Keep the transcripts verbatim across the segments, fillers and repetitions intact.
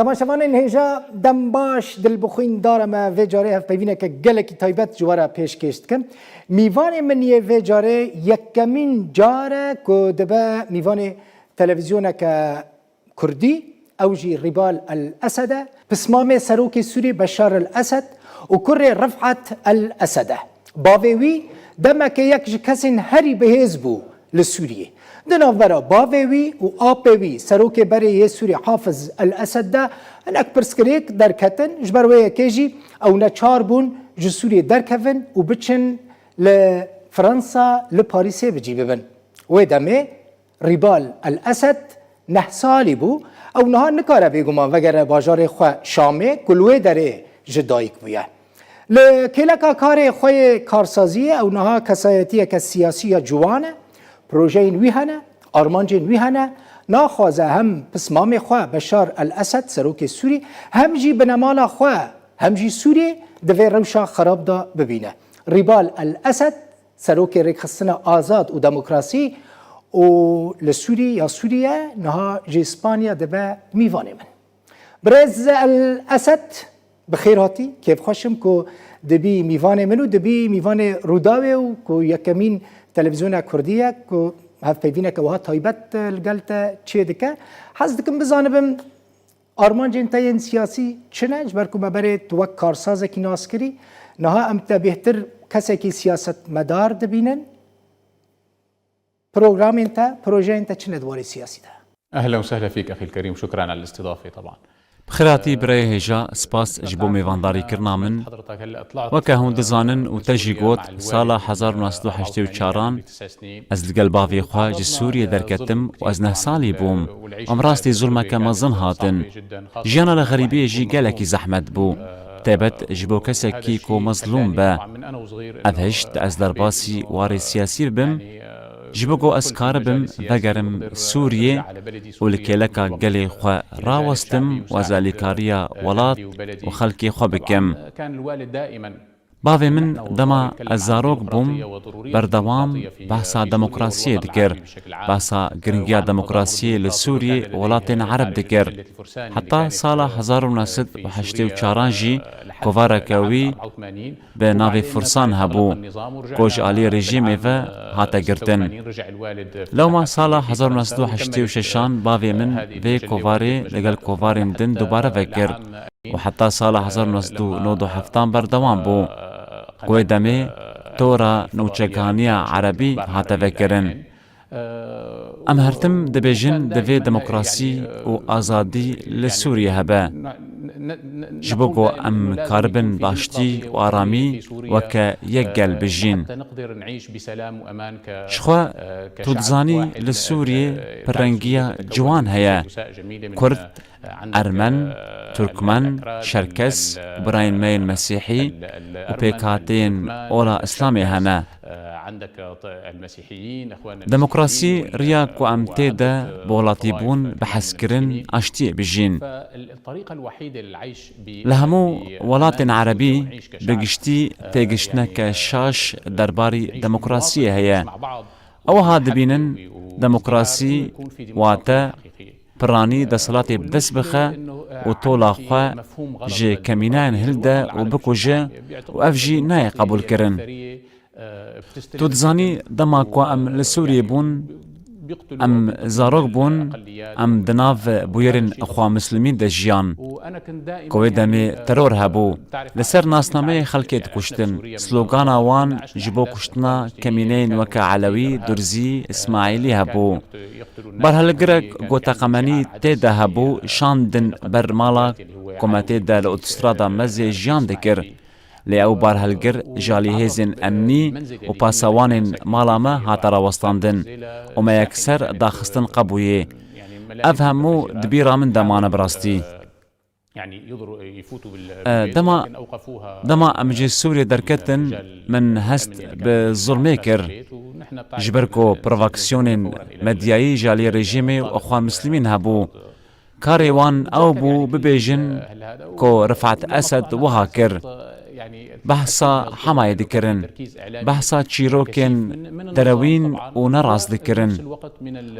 Temaşevanên hêja, dem baş, dil bi xwîn dare me vê carê hevpeyvîneke gelekî taybet ji we re pêşkêş dikim. Mîvanê min yê vê carê yekemîn car e ku dibe mîvanê televîzyoneke kurdî, ew jî Rîbal El Esed e, pismamê serokê Sûrî Beşar El Esed û kurê Rifat El Esed e. Bavê wî demeke yek ji kesên herî bihêz bû li Sûriyê. Di navbera bavê wî û apê wî, serokê berê yê Sûrî Hafiz El Esed de hinek pirsgirêk derketin, ji ber wê yekê jî ew neçar bûn ji Sûriyê derkevin û biçin li Fransa, li Parîsê bi cî bibin. Wê demê Rîbal El Esed neh salî bû. Ew niha nikare bêguman vegere bajarê xwe Şamê ku li wê derê ji dayik bûye. Li kêleka karê xwe yê karsaziyê ew niha kesayetiyeke siyasî ya ciwan e. Projeyên wî hene, armancên wî hene. Naxwaze hem pismamê xwe Beşar El Esed, serokê Sûrî, hem jî binemala xwe, hem jî Sûriyê di vê rewşa xerab de bibîne. Rîbal El Esed, serokê Rêkxistina Azad û Demokrasî û li Sûrî ya Sûriye, niha ji Îspanya dibe mîvanê min. Birêz El Esed, bi xêr hatî. Kêfxweş im ku dibî mîvanê min û dibî mîvanê Rûdawê û ku yekemîn televîzyona kurdî ye ku hevpeyvîneke wiha taybet li gel te çêdike. Hez dikim bizanibim, armancên te yên siyasî çi ne? Ji ber ku me berê tu wek karsazekî nas kirî, niha em te bêhtir kesekî siyasetmedar dibînin. Programên te, projeyên te çi ne di warê siyasî de? أهلا وسهلا فيك أخي الكريم، شكرا على الاستضافة طبعا. Bi xêr hatî birayê hêja, spas ji bo mêvandarîkirina min. Weke hûn dizanin û te jî got, sala hezar û neh sed û heştê û çaran ez li gel bavê xwe ji Sûriyê derketim û ez neh salî bûm. Em rastî zulmeke mezin hatin. Jiyana li xerîbiyê jî gelekî zehmet bû. Taybet ji bo kesekî ku mezlûm be. Ev hişt ez derbasî warê siyasî bibim, ji bo ku ez karibim vegerim Sûriyê û li kêleka gelê xwe rawestim û ez alîkariya welat û xelkê xwe bikim. Bavê min dema ez zarok bûm, berdewam behsa demokrasiyê dikir, behsa giringiya demokrasiyê li Sûriyê û welatên Ereb dikir. Heta sala hezar û neh sed û heştê û çaran jî kovareke wî bi navê Fursan hebû, ku ji alî rejîmê ve hate girtin. Lewma sala hezar û neh sed û heştê û şeşan bavê min vê kovarê li gel kovarên din dubare vekir û heta sala hezar û neh sed û nod û heftan berdewam bû. Ku wê demê tora nûçegihaniya erebî hate vekirin. Em her tim dibêjin divê demokrasî û azadî li Sûriyê hebe. Ji bo ku em karibin bi aştî û aramî weke yek gel bijîn. Jixwe tu dizanî li Sûriyê pirrengiya ciwan heye. Kurd, Ermen, Turkmen, Çerkes û birayên me yên Mesîhî û pêkhateyên ola Îslamê hene. Demokrasî riya ku em tê de bi welatîbûn, bi hezkirin, aştiyê bijîn. Li hemû welatên erebî bi giştî têgiştineke şaş derbarî demokrasiyê heye. Ew wiha dibînin demokrasî wate piranî desthilatê bi dest bixe û tola xwe ji kemînayan hilde û bikuje û ev jî nayê qebûlkirin. Tu dizanî dema ku em li Sûriyê bûn, em zarok bûn, em di nav bûyerên xwamislimîn de jiyan. Ku wê demê teror hebû. Li ser nasnameyê xelkê dikuştin. Slogana wan ji bo kuştina kemîneyên weke Elewî, Durzî, Îsmaîlî hebû. Barhilgirek ku teqemenî tê de hebû, şandin ber mala ku me tê de li otostrada Mezê jiyan dikir. Lê ew barhilgir ji alî hêzên emnî û pasewanên mala me hate rawestandin û me yekser daxistin qebûyê. Ev hemû di bîra min de mane bi rastî. E, dema, dema em ji Sûriyê derketin, min hest bi zulmê kir. Ji ber ku provokasyonên medyayî ji alî rejîmê û Exwan Muslimîn hebû. Karê wan ew bû bibêjin ku Rifat Esed wiha kir. Behsa Hemayê dikirin, behsa çîrokên derewîn û nerast dikirin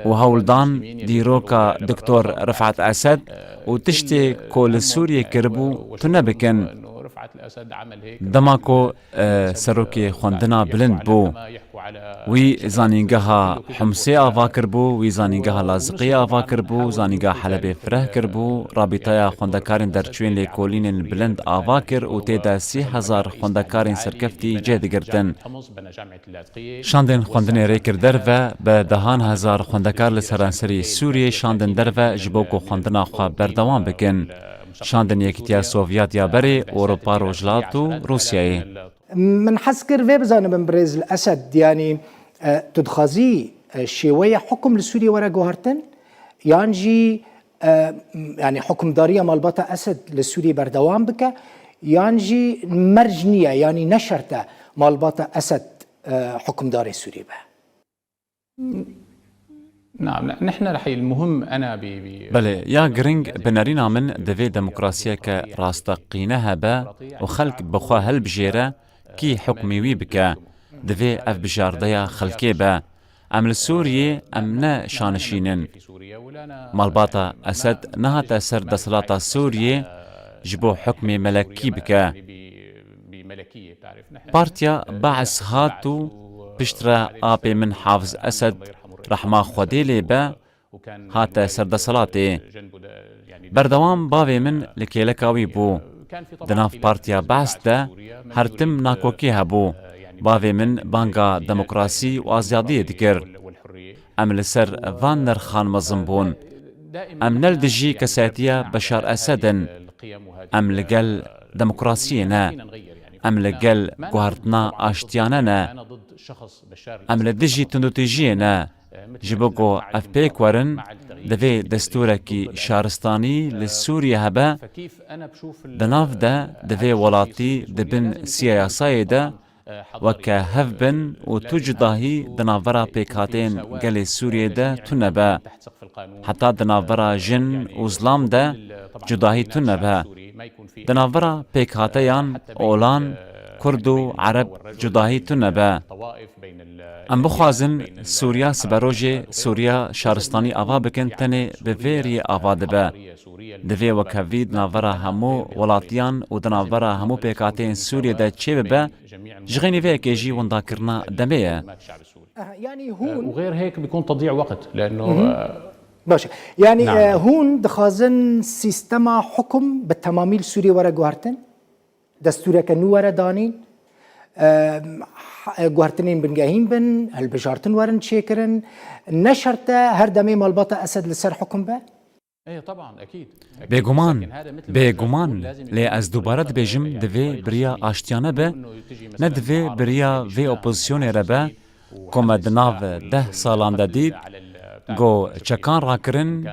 û hewl dan dîroka Doktor Rifat Esed û tiştê ku li Sûriyê kiribû tune bikin. Dema ku, e, serokê xwendina bilind bû, wî zanîngeha Humsê ava kiribû, wî zanîngeha Laziqiyê ava kiribû, zanîngeha Helebê fireh kiribû, rabîtaya xwendekarên derçûyên lêkolînên bilind ava kir û tê de sî hezar xwendekarên serkeftî cih digirtin. Şandên xwendinê rê kir derve, bi dehan hezar xwendekar li seranserî Sûriyê şandin derve ji bo ku xwendina xwe berdewam bikin. Şandin Yekîtiya Sovyet ya berê, Ewropa Rojhilat û Rûsyayê. Min hez kir vê bizanibim, birêz li Esed, yanî, e, tu dixwazî, e, şêweya hukum li Sûriyê were guhartin, yan jî, e, yanî hukimdariya malbata Esed li Sûriyê berdewam bike, yan jî merc niye, yanî ne şert e malbata Esed, e, hukimdarê Sûriyê be? نعم، نحن رح المهم أنا ب- ب- Belê, ya giring bi nerîna min divê demokrasiyeke rasteqîne hebe û xelk bi xwe hilbijêre kî hukmê wî bike. Divê ev bijardeya xelkê be. Em li Sûriyê, em ne şanişîn in. Malbata Esed nehate ser desthilata Sûriyê ji bo hukmê melekî bike. Partiya Be's hat û piştre apê min Hafiz Esed, rehma Xwedê lê be, hate ser desthilatê. Berdewam bavê min li kêleka wî bû. Di nav Partiya Be's de her tim nakokî hebû. Bavê min banga demokrasî û azadiyê dikir. Em li ser van nirxan mezin bûn. Em ne li dijî kesayetiya Beşar Esed in. Em li gel demokrasiyê ne. Em li gel guhertina aştiyane ne. Em li dijî tundûtîjiyê ne. Ji bo ku ev pêk werin, divê destûrekî şaristanî li Sûriyê hebe. Di nav de divê welatî di bin siya yasayê de weke hev bin û tu cudahî di navbera pêkhateyên gelê Sûriyê de tune be. Heta di navbera jin û zilam de cudahî tune be. Di navbera pêkhateyan olan, kurd û ereb cudahî tune be. Em bixwazin Sûriya siberojê Sûriya şaristanî ava bikin, tenê bi vê riyê ava dibe. Divê wekhevî di navbera hemû welatiyan û di navbera hemû pêkhateyên Sûriyê de çêbibe, ji xênî vê yekê jî windakirina demê ye. Aha, yanî hûn وغير هيك بيكون تضييع وقت، لأنه، Hı hı. آه، Baş e. Yanî, نعم. e, hûn dixwazin sîstema hukum bi temamî li Sûriyê were guhertin? Destûreke nû were danîn? E, ha-, e, guhertinên bingehîn bin, hilbijartin werin çêkirin? Ne şert e her demê malbata Esed li ser hukum be? Bêguman, bêguman, lê ez dubare dibêjim, divê bi riya aştiyane be, ne divê bi riya vê opozisyonê re be, ku me di nav deh salan de dît, ku çekan rakirin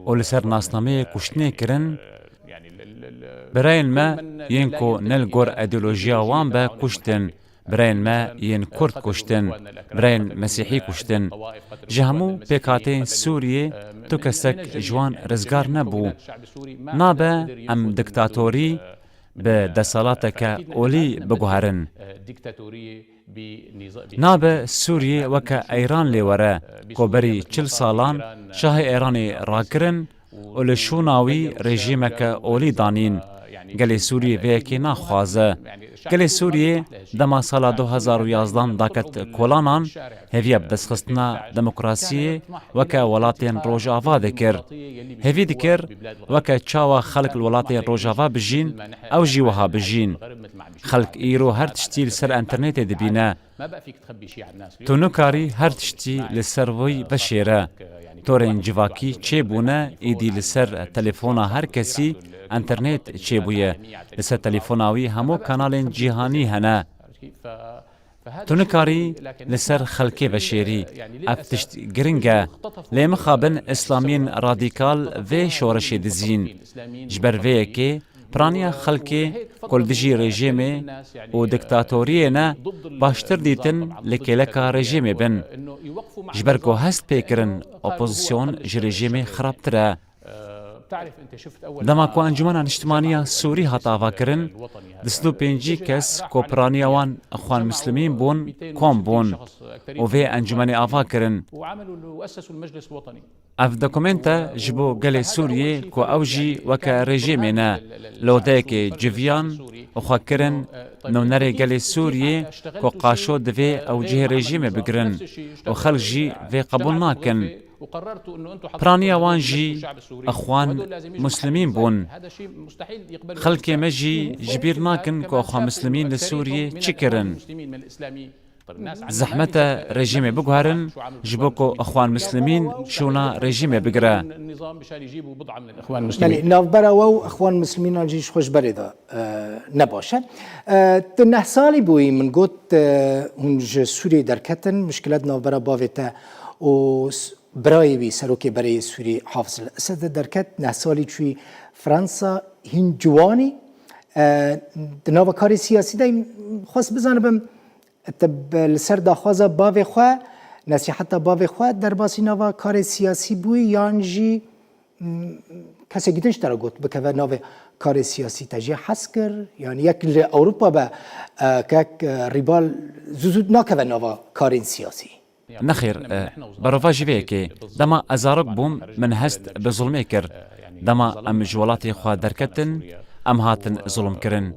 û li ser nasnameyê kuştinê kirin, birayên me yên ku ne li gor îdeolojiya wan be kuştin, birayên me yên Kurd kuştin, birayên Mesîhî kuştin. Ji hemû pêkhateyên Sûriyê tu kesek ji wan rizgar nebû. Nabe em diktatorî bi desthilateke olî biguherin. Nabe Sûriyê weke Eyran lê were, ku berî çil salan şahê Eyranê rakirin û li şûna wî rejîmeke olî danîn. Gelê Sûriyê vê yekê naxwaze. Gelê Sûriyê dema sala du hezar û yazdan daket kolanan, hêviya bi destxistina demokrasiyê weke welatên Rojava dikir. Hêvî dikir weke çawa xelk li welatên Rojava bijîn, ew jî wiha bijîn. Xelk îro her tiştî li ser înternetê dibîne. Tu nikarî her tiştî li ser wî veşêre. Torên civakî çêbûne, îdî li ser telefona her kesî înternet çêbûye. Li ser telefona wî hemû kanalên cîhanî hene. Tu nikarî li ser xelkê veşêrî. Ev tişt giring e. Lê mixabin îslamiyên radîkal vê şoreşê dizîn. Ji ber vê yekê piraniya xelkê ku li dijî rejîmê û diktatoriyê ne, baştir dîtin li kêleka rejîmê bin. Ji ber ku hest pê kirin opozîsyon ji rejîmê xirabtir e. Dema ku Encûmena Niştimaniya Sûrî hat avakirin, du sed û pêncî kes ku piraniya wan Ixwan Muslimîn bûn, kom bûn û vê encûmenê ava kirin. Ev dokumente ji bo gelê Sûriyê ku ew jî weke rejîmê ne, li odeyekê civiyan û xwe kirin nûnerê gelê Sûriyê ku qaşo divê ew cihê rejîmê bigirin û xelk jî vê qebûl nakin. Piraniya wan jî Ixwan Muslimîn bûn. Xelkê me jî ji bîr nakin ku Ixwan Muslimîn li Sûriyê çi kirin. Zehmet e rejîmê biguherin, ji bo ku Ixwan Muslimîn şûna rejîmê bigire. Belê, navbera we û Ixwan Muslimînan jî ji xwe ji berê de e, ne baş e. E, tu neh salî bûyî, min got, e, hûn ji Sûriyê derketin, muşkilet navbera bavê te û s- birayê wî, serokê berê yê Sûrî Hafiz El Esed de derket, neh salî çûyî Fransa, hîn ciwanî. E, di nava karê siyasî de xwest bizanibim, te bi- li ser daxwaza bavê xwe, nesîheta bavê xwe derbasî nava karê siyasî bûyî yan jî kesek din ji te re got bikeve navê karê siyasî, te jê hez kir? Yanî yek li Ewropa be, e, kek, e, Rîbal zû zû nakeve nava karên siyasî. Nexêr, e, berova ji vê yekê. Dema ez zarok bûm, min hest bi zulmê kir. Dema em ji welatê xwe derketin, em hatin zulmkirin.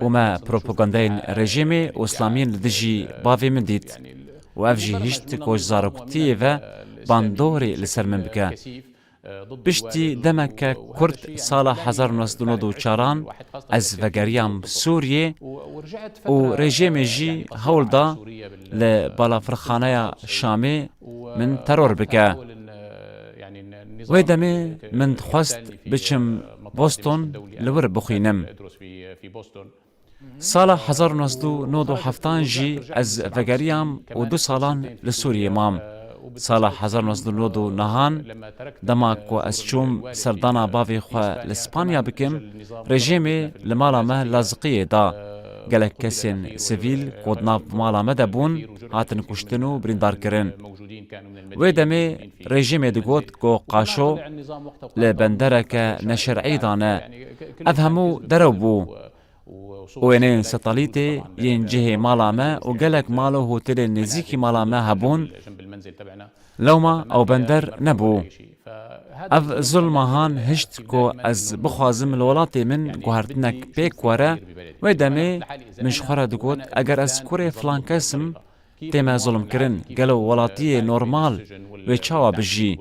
Û me propagandayên rejîmê û îslamiyên li dijî bavê min dît. Û ev jî hişt ku ji zaroktiyê ve bandorê li ser min bike. Piştî demeke kurt sala hezar û neh sed û nod û çaran ez vegeriyam Sûriyê û rejîmê jî hewl da li balafirxaneya Şamê min teror bike. Wê demê min dixwest biçim Boston li wir bixwînim. Sala hezar û neh sed û nod û heftan jî ez vegeriyam û du salan li Sûriyê mam. Sala hezar û neh sed û nod û nehan, dema ku ez çûm serdana bavê xwe li Spanya bikim, rejîmê li mala me laziqiyê da. Gelek kesên sivîl ku di nav mala me de bûn, hatin kuştin û birîndar kirin. Wê demê rejîmê digot ku qaşo li bendereke neşer'î de ne. Ev hemû derew bû. Û wêneyên setalîtê yên cihê mala me û gelek mal û hotelên nêzîkî mala me hebûn. Lewma ew bender nebû. Ev zulma han hişt ku ez bixwazim li welatê min guhertinek pêk were, wê demê min ji xwe re digot, eger ez kurê filan kes im, tê me zulmkirin, gelo welatiyê normal wê çawa bijî?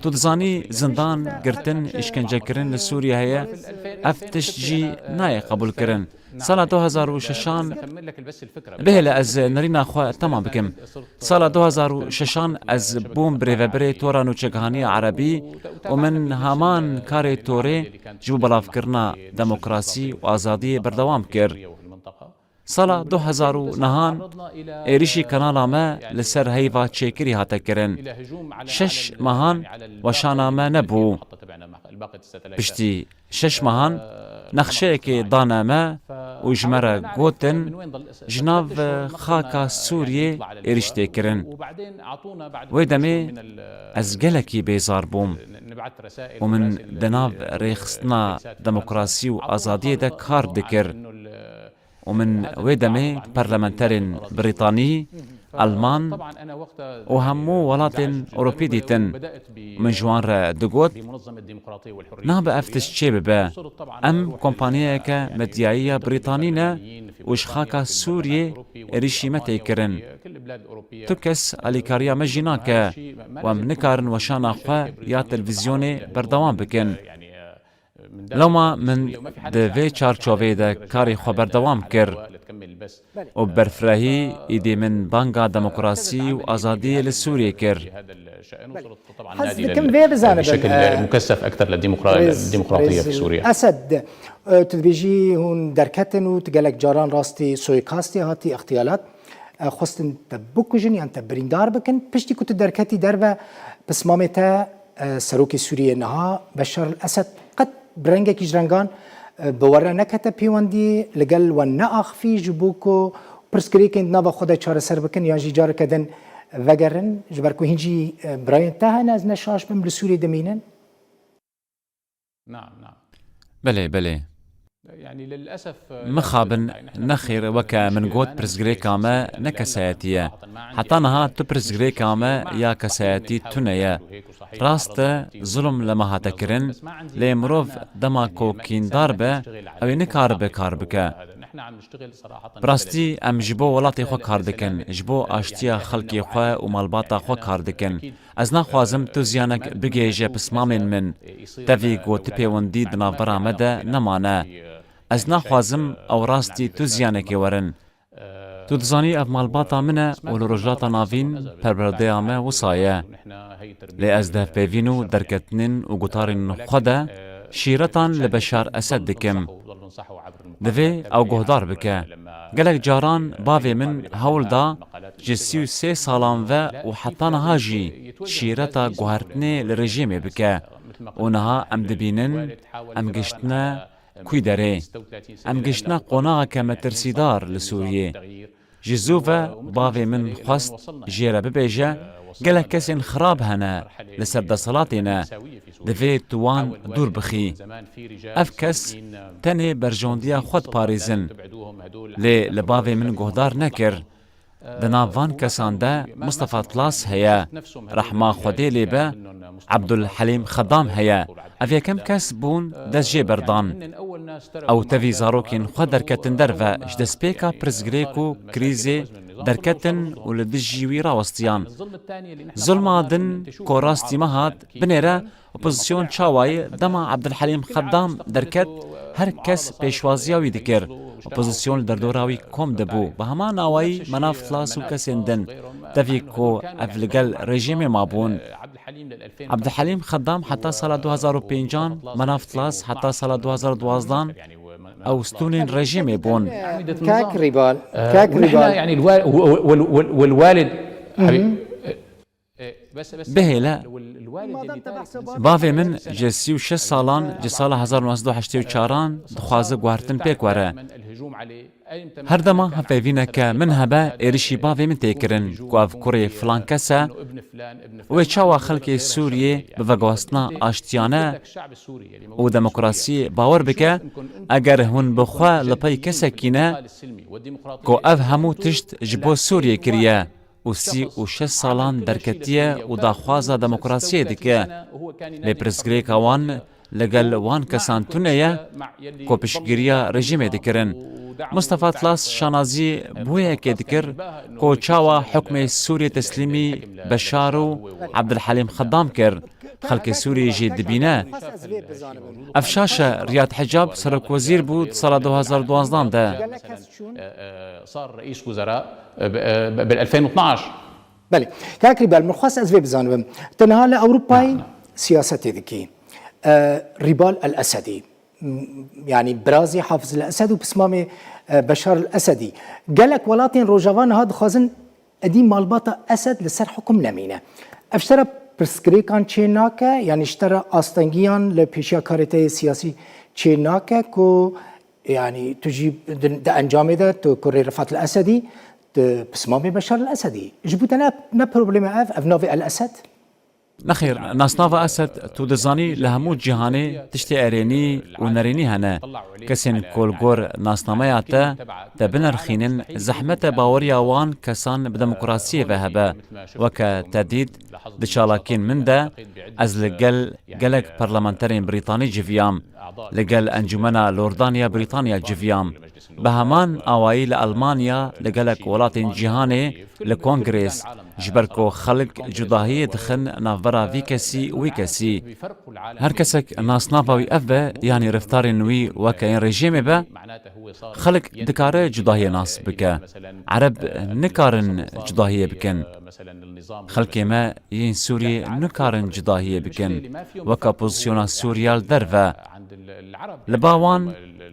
Tu dizanî zindan, girtin, îşkencekirin li Sûriye heye. Ev tişt jî nayê qebûlkirin. Sala du hezar û şeşan, bihêle ez nerîna xwe temam bikim. Sala du hezar û şeşan ez bûm birêvebirê Tora Nûçegihaniya Erebî û min heman karê torê ji bo belavkirina demokrasî û azadiyê berdewam kir. Sala du hezar û nehan êrişî kanala me li ser heyva çêkirî hate kirin. Şeş mehan weşana me nebû. Piştî şeş mehan nexşeyekê dane me û ji me re gotin, ji nav xaka Sûriyê êrîş tê kirin. Wê demê ez gelekî bêzar bûm û min di nav rêxistina demokrasî û azadiyê de kar dikir. Û min wê demê parlamenterên Brîtanî, Elman û hemû welatên Ewropî dîtin. Min ji wan re digot, nabe ev tişt çêbibe. Em kompaniyeke medyayî ya Brîtanî ne û ji xaka Sûriyê êrîşî me tê kirin. Tu kes alîkariya me jî nake û em nikarin weşana xwe ya televîzyonê berdewam bikin. Lewma min di vê çarçoveyê de karê xwe berdewam kir û bi berfirehî îdî min banga demokrasî û azadiyê li Sûriyê kir. Ez dikim vê bizanibim, e, mukessef ekter li demokra-, rêz, demokratiye rêz fi Sûriye. Esed, e, tu dibêjî hûn derketin û tu gelek caran rastî soykastê hatî, îxtiyalat, e, xwestin te bikujin yan te birîndar bikin. Piştî ku tu derketî derve, pismamê te, e, serokê Sûriyê niha Beşar el Esed qet bi rengekî ji rengan, e, bi we re nekete pêwendiyê, li gel we neaxivî ji bo ku pirsgirêkên di nava xwe de çareser bikin yan jî careke din vegerin, ji ber ku hîn jî, e, birayên te hene, ez ne şaş bim, li Sûriyê dimînin? Belê, belê. Mixabin, nexêr, weke min got, pirsgirêka me ne kesayetî ye. Heta niha tu pirsgirêka me ya kesayetî tune ye. Rast e, zulm li me hate kirin, lê mirov dema ku kîndar be, ew ê nikaribe kar bike. Bi rastî em ji bo welatê xwe kar dikin, ji bo aştiya xelkê xwe û malbata xwe kar dikin. Ez naxwazim tu ziyanek bigihêje pismamên min. Tevî ku ti pêwendî di navbera me de nemane. Ez naxwazim ew rastî tu ziyanekê werin. Tu dizanî ev malbata min e û li Rojhilata Navîn perwerdeya me wisa ye. Lê ez di hevpeyvîn û derketinên û gutarên xwe de şîretan li Beşar Esed dikim. Divê ew guhdar bike. Gelek caran bavê min hewl da ji sî û sê salan ve û heta niha jî şîreta guhertinê li rejîmê bike. Û niha em dibînin, em giştine kû derê. Em giştine qonaxeke metirsîdar li Sûriyê. Ji zû ve bavê min xwest jê re bibêje, gelek kesên xirab hene li ser desthilatê ne, divê tu wan dûr bixî. Ev kes tenê berjewendiya xwe diparêzin. Lê li bavê min guhdar nekir. Di nav van kesan de Mustafa Tlas heye, rehma Xwedê lê be, Abdul Helîm Xedam heye. Ev yekem kes bûn dest jê berdan. Ew tevî zarokên xwe derketin derve, ji destpêka pirsgirêk û krîzê derketin û li dijî wî rawestiyan. Zulma din ku rastî me hat, binêre opozîsyon çawayî dema Abdulhelîm Xedam derket, her kes pêşwaziya wî dikir. Opozîsyon li derdora wî kom dibû. Bi heman awayî Menaf Tlas û kesên din, tevî ku ev li gel rejîmê mabûn. Abdulhelîm Xedam heta sala du hazar û pêncan Menaf Tlas heta sala du hazar û duwazdan ew stûnên rejîmê bûn. Kak Rîbal, Kak Rîbal. يعني الوا- وال- وال- والوالد Bihêle, bavê min ji sî û şeş salan, ji sala hezar û neh sed û heştê û çaran dixwaze guhertin pêk were. Her dema hevpeyvîneke min hebe, êrişî bavê min tê kirin ku ev kurê filan kes e, wê çawa xelkê Sûriyê bi veguhastina aştiyane û demokrasiyê bawer bike, eger hûn bi xwe li pey kesekî ne ku ev hemû tişt ji bo Sûriyê kiriye û sî û şeş salan derketiye û daxwaza demokrasiyê dike. Lê pirsgirêka wan li gel wan kesan tune ye ku piştgiriya rejîmê dikirin. Mustafa Tlas şanazî bi wê yekê dikir ku çawa hukmê Sûriyê teslîmî Beşar û Abdulhelîm Xedam kir. Xelkê Sûriyê jî dibîne. Ev şaş e, Riyad Hicab serokwezîr bû di sala du hazar duwazdan de. صار رئيس وزراء بال ألفين واثناعش. Belê. Kak Rîbal, min xwest ez vê bizanibim. Te niha li Ewropayê siyasetê dikî. E, Rîbal El Esedî. M-, yanî birazî Hafiz El Esed û pismamê, e, Beşar El Esedî. Gelek welatên Rojava niha dixwazin êdî malbata Esed li ser hukum nemîne. Ev ji te re pirsgirêkan çê nake, yanî ji te re astengiyan li pêşiya karê te yê siyasî çê nake ku, yanî tu jî di, di encamê de tu kurê Rifat El Esedî, tu pismamê Beşar El Esedî. Ji bo te ne, ne probleme ev, ev navê El Esed? Nexêr, nasnava Esed, tu dizanî, li hemû cîhanê tiştê erênî û nerênî hene. Kesên ku li gor nasnameya te, te binirxînin, zehmet e baweriya wan kesan bi demokrasiyê ve hebe. Weke te dît, di çalakiyên min de, ez li gel gelek parlamenterên Brîtanî civiyam. Li gel Encûmena Lordan ya Brîtanya civiyam. Bi heman awayî li Elmanya, li gelek welatên cîhanê, li kongrês, ji ber ku xelk cudahiyê dixin navbera vî kesî û wî kesî. Her kesek nasnava wî ev be, yanî reftarên wî weke yên rejîmê be, xelk dikare cudahiyê nas bike. Ereb nikarin cudahiyê bikin. Xelkê me yên Sûriyê nikarin cudahiyê bikin, weke pozisyona Sûriya li derve. Li ba wan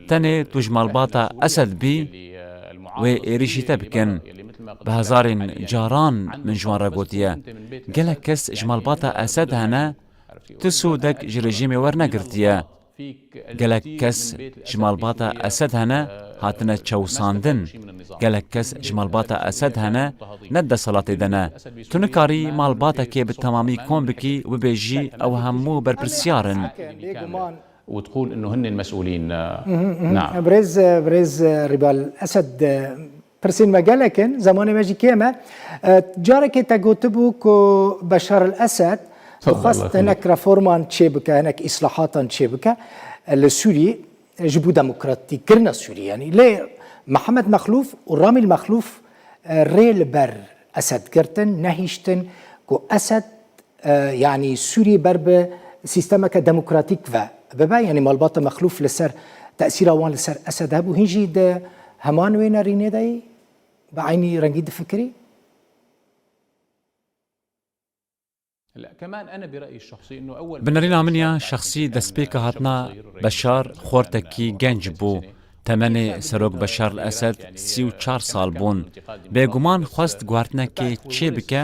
tenê tu ji malbata Esed bî, wê êrîşî te bikin. Bi hezarên caran min ji wan re gotiye, gelek kes ji malbata Esed hene, tu sûdek ji rejîmê wernegirtiye. Gelek kes ji malbata Esed hene hatine çewsandin. Gelek kes ji malbata Esed hene ne di desthilatê de ne. Tu nikarî malbatekê bi temamî kom bikî û bibêjî ew hemû berpirsyar in. Bêguman وتقول إنه هن المسؤولين. نعم. Birêz, birêz Rîbal Esed, pirsên me gelek in, zemanê me jî kêm e. Carekê te gotibû ku Beşar el Esed dixwest hinek reforman çêbike, hinek îslahatan çêbike li Sûriyê ji bo demokratîkkirina Sûriyê. Yanî lê Mihemed Mexlûf û Ramîl Mexlûf rê li ber Esed girtin, nehiştin ku Esed e, yanî Sûriyê ber bi sîstemeke demokratîk ve bibe, yanî malbata Mexlûf li ser tesîra wan li ser Esed hebû, hîn jî di heman wê nerînê de yî? Bi eynî rengî difikirî? لا، كمان أنا برأيي الشخصي إنه أول Bi nerîna min ya şexsî destpêka hatina Beşar xortekî genc bû. Temenê Serok Beşar el Esed sî û çar sal bûn. Bêguman xwest guhertinekê çê bike,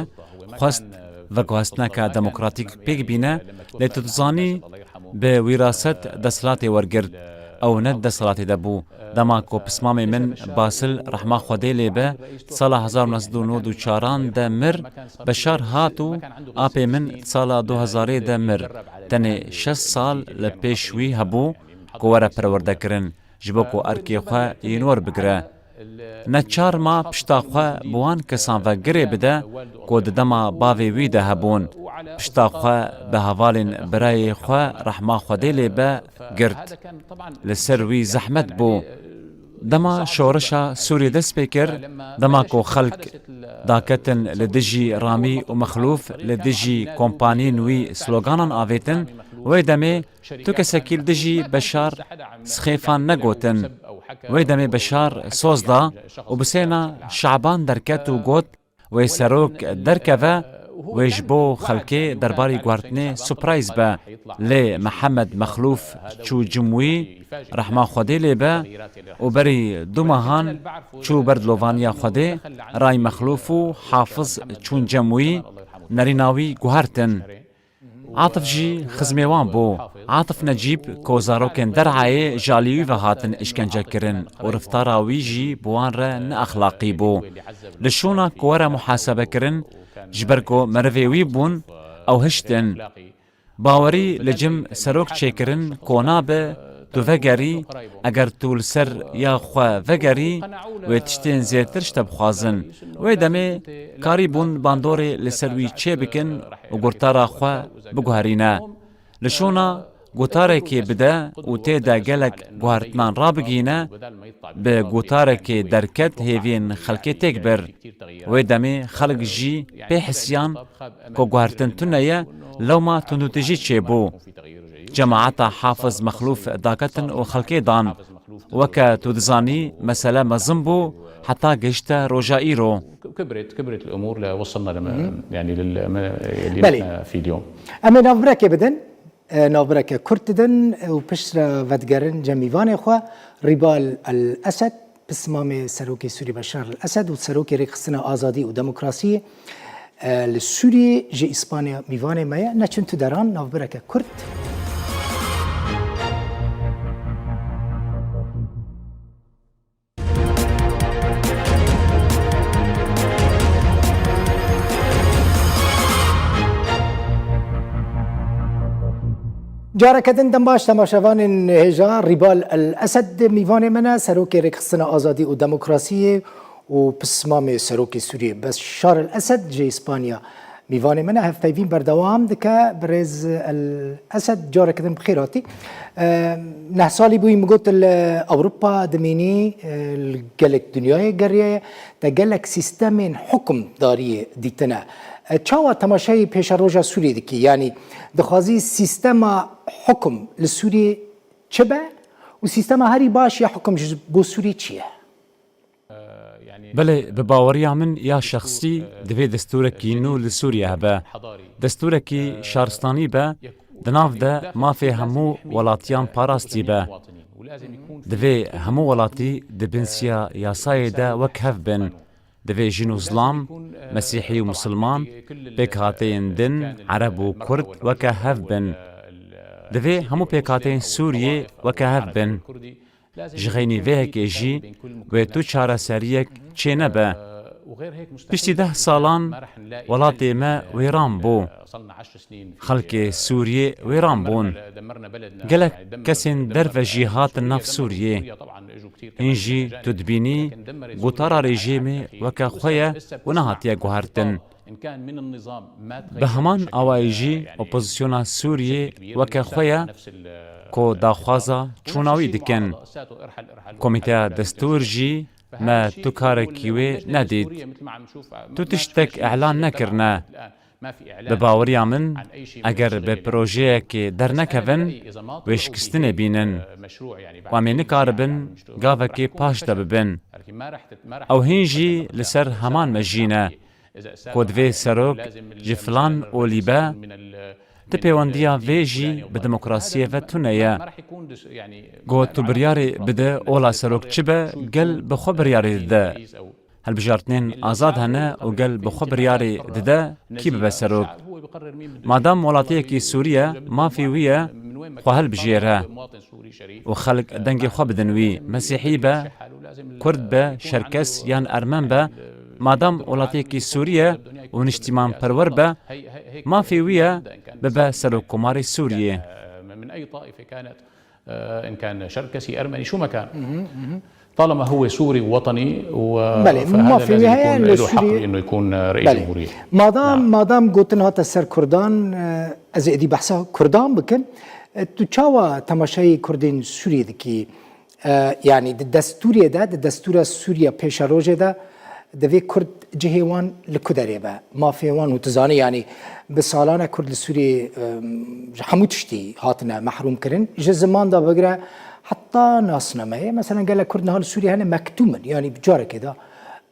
xwest veguhestineke demokratîk pêk bîne, lê tu dizanî bi wîraset desthilatê wergirt. Ew ne di desthilatê de bû. Dema ku pismamê min Basil rehma Xwedê lê be, di sala hezar û neh sed û nod û çaran de mir, Beşar hat û apê min di sala du hezarê de mir. Tenê şeş sal li pêş wî hebû ku were perwerdekirin. Ji bo ku erkê xwe yên werbigire. Neçar ma pişta xwe bi wan kesan ve girê bide ku di dema bavê wî de hebûn. Pişta xwe bi hevalên birayê xwe rehma Xwedê lê be girt. Li ser wî zehmet bû. Dema şoreşa Sûrî dest pê kir, dema ku xelk daketin li dijî Ramî û Mexlûf, li dijî kompaniyên wî sloganan avêtin, wê demê Tu kesekî li dijî Beşar sixêfan negotin. Wê demê Beşar soz da û bi sêna Şaban derket û got, wê serok derkeve, wê ji bo xelkê derbarî guhertinê surprise be. Lê Mihemed Mexlûf çû cem wî, rehma Xwedê lê be, û berî du mehan çû ber dilovaniya Xwedê, Ray Mexlûf û Hafiz çûn cem wî, nerîna wî guhertin. Atif jî xizmê wan bû. Atif Necîb ku zarokên Derayê ji alî wî ve hatin îşkencekirin û riftara wî jî bi wan re ne exlaqî bû. Li şûna ku were muhasebekirin, ji ber ku merivê wî bûn, ew hiştin. Bawerî li cem serok çêkirin ku nabe tu vegerî, eger tu li ser ya xwe vegerî, wê tiştên zêrtir ji te bixwazin. Wê demê karîbûn bandorê li ser wî çêbikin û gotara xwe biguherîne. Li şûna gotarekê bide û tê de gelek guhertinan rabigihîne, bi gotarekê derket hêviyên xelkê têk bir. Wê demê xelk jî pê hisiyan ku guhertin tune ye, lewma tundûtîjî çêbû. Cemaeta Hafiz Mexlûf daketin û xelkê dan. Weke tu dizanî, mesele mezin bû heta gihişte roja îro. كبرت كبرت الامور لوصلنا لما يعني لل اللي بلي. نحن فيه اليوم. Em ê navbirekê bidin, e, navbireke kurt didin û piştre vedigerin cem mîvanê xwe, Rîbal El Esed, pismamê Serokê Sûrî Beşar El Esed û Serokê Rêkxistina Azadî û Demokrasiyê, e, li Sûriyê ji Îspanya mîvanê me ye. Neçin tu deran, navbireke kurt. Careke din dem baş temaşevanên hêja, Rîbal El Esed mîvanê me ne, Serokê Rêkxistina Azadî û Demokrasiyê û pismamê Serokê Sûriyê Beşar El Esed ji Îspanya mîvanê me ne. Hevpeyvîn berdewam dike. Birêz El Esed, careke din bi xêr hatî. E, neh salî bûyî min got li Ewropa dimînî, e, li gelek dinyayê geriyaye, te gelek sîstemên hukimdariyê dîtine. E, çawa temaşeyê pêşeroja Sûriyê dikî? Yanî dixwazî sîstema hukim li Sûriyê çi be û sîstema herî baş ya hukim ji bo Sûriyê çi ye? Belê, bi baweriya min ya şexsî divê destûrekî nû li Sûriye hebe. Destûrekî şaristanî be, di nav de mafê hemû welatiyan parastî be. Divê hemû welatî di bin siya yasayê de wek hev bin. Divê jin û zilam, mesîhî û misilman, pêkhateyên din, ereb û kurd weke hev bin. Divê hemû pêkhateyên Sûriyê weke hev bin. Ji xeynî vê yekê jî wê tu çareseriyek çênebe. Piştî deh salan welatê me wêran bû. Xelkê Sûriyê wêran bûn. Gelek kesên derve jî hatin nav Sûriyê. Hîn jî tu dibînî gotara rejîmê weke xwe ye û nehatiye guhertin. Bi heman awayî jî opozisyona Sûriyê weke xwe ye ku daxwaza çûna wî dikin. Komîteya Destûr jî me tu karekî wê nedît. Tu tiştek îlan nekirine. Bi baweriya min, eger bi projeyekê dernekevin, wê şikistinê bînin. Û em ê nikaribin gavekê paş de bibin. Ew hîn jî li ser heman mejî ne. Ku divê serok ji filan olî be, di pêwendiya vê jî bi demokrasiyê ve tune ye. Ku tu biryarê bide ola serok çi be, gel bi xwe biryarê dide. Hilbijartinên azad hene û gel bi xwe biryarê dide kî bibe serok. Madam welatiyekî Sûriye mafê wî ye xwe hilbijêre û xelk dengê xwe bidin wî, Mesîhî be, Kurd be, Şerkes yan Ermen be, madam welatiyekî Sûriye û niştîmanperwer be, mafê wî ye bibe serokkomarê Sûriyê. آه، إن كان شركسي أرمني شو ما كان. طالما هو سوري ووطني و... بلي، فهذا ما في لازم نهاية يكون له حق لسوريا. إنه يكون رئيس بلي. جمهورية. مادام نعم. مادام قوتن هاتا سر كردان، آه، أزي إدي بحثا كردان بكن، آه، تو چاوا تماشای کردین سوریه دکی؟ ئە، یانی، دە دەستوورێ دە، دە دەستوورە سووریا پێشە ڕۆژێ دە، دەبێ کورد جهێ وان لە کودەرێ بە، مافێ وان و تزانی، یانی، بە ساڵانە کورد لە سووریێ، ئەم، ji hemû tiştî hatine mehrûm kirin. Ji ziman de bigire heta nasnameyê. Mesela gelek kurd niha li Sûriyê hene mektum in, yanî bi carekê de,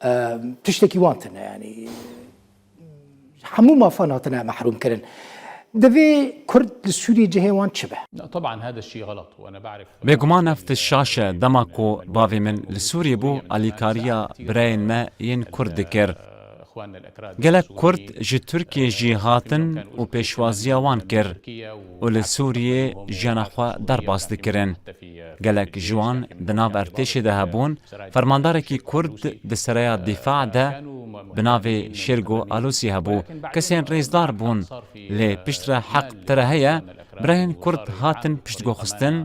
em, tiştekî wan tune, yanî hemû mafan hatine mehrûm kirin. Divê kurd li Sûriyê cihê wan çi be? طبعا هذا الشيء غلط وانا بعرف. Bêguman ev tişt şaş e, dema ku bavê min li Sûriyê bû, alîkariya birayên me yên kurd dikir. Gelek kurd ji Tirkiyê jî hatin û pêşwaziya wan kir û li Sûriyê jiyana xwe derbas dikirin. Gelek ji wan di nav artêşê de hebûn, fermandarekî kurd di seraya dîfa de bi navê Şêrgo Alûsî hebû. Kesên rêzdar bûn, lê piştre heq bi te re heye, birayên kurd hatin piştgoxistin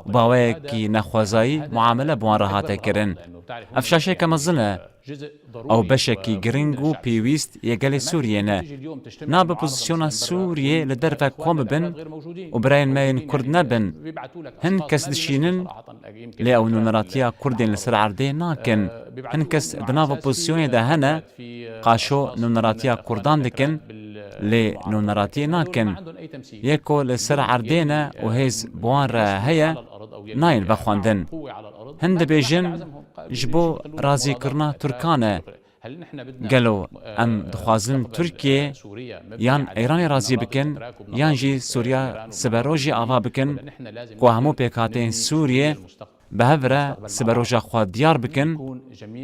û bi awayekî nexwazayî muamele bi wan re hate kirin. Ev şaşeke mezin e. Ew beşekî giring û pêwîst yê gelê Sûriyê ne. Nabe pozisyona Sûriyê li derve kom bibin û birayên me yên kurd nebin. Hin kes dişînin, lê ew nûneratiya kurdên li ser erdê nakin. Hin kes di nav opozisyonê de hene, qaşo nûneratiya kurdan dikin, lê nûneratiyê nakin. Yê ku li ser erdê ne û hêz bi wan re heye, nayên vexwendin. Hin dibêjin, ji bo razîkirina Tirkan e. Gelo em dixwazin Tirkiye yan Îranê razî bikin, yan jî Sûriya siberojê ava bikin, ku hemû pêkhateyên Sûriyê bi hev re siberoja xwe diyar bikin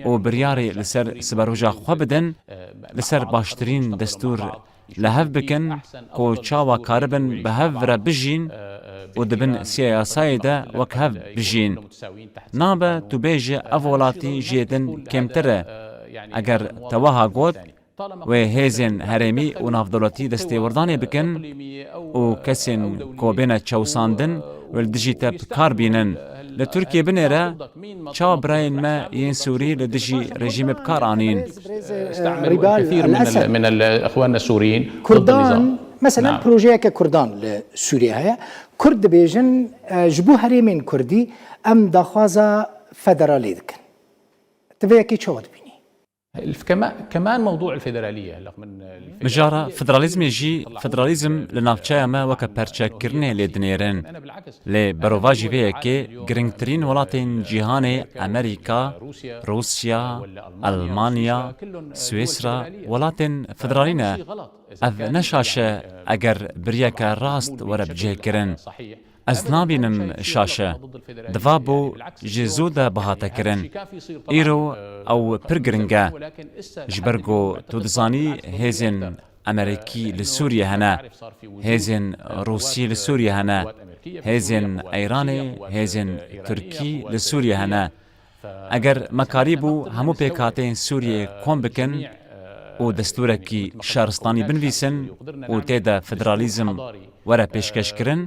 û biryarê li ser siberoja xwe bidin, li ser baştirîn destûr li hev bikin ku çawa karibin bi hev re bijîn û di bin siyasayê de wek hev bijîn. Nabe tu bêje ev welatî jê din kêmtir e. Eger te wiha got, wê hêzên herêmî û navdewletî destêwerdanê bikin û kesên ku bêne çewsandin wê li dijî te bi kar bînin. Li Tirkiyê binêre, çawa birayên me yên Sûrî li dijî rejîmê bi kar anîn? استعملوا الكثير من ال- من ال- اخواننا السوريين ضد النظام. Kurdan, mesela نعم. Projeyeke Kurdan li Sûriyê heye. Kurd dibêjin, e, ji bo herêmên Kurdî em daxwaza federalê dikin. Tu vê yekê çawa dibînî? كمان كمان موضوع الفيدرالية هلا من Mijara federalîzmê jî, federalîzm li navçeya me weke perçekirinê lê dinêrin. Lê berovajî vê yekê, giringtirîn welatên cîhanê, Amerîka, Rûsya, Elmanya, Swîsra, welatên federalî ne. Ev ne şaş e eger biriyeke rast were bicihkirin. Ez nabînim şaş e. Diva bû ji zû de bihate kirin. Îro ew pir giring e. Ji ber ku tu dizanî hêzên Amerîkî li Sûriyê hene, hêzên Rûsî li Sûriyê hene, hêzên Îranê, hêzên Tirkî li Sûriyê hene. Eger me karîbû hemû pêkhateyên Sûriyê kom bikin û destûrekî şaristanî binivîsin û tê de federalîzm were pêşkeşkirin,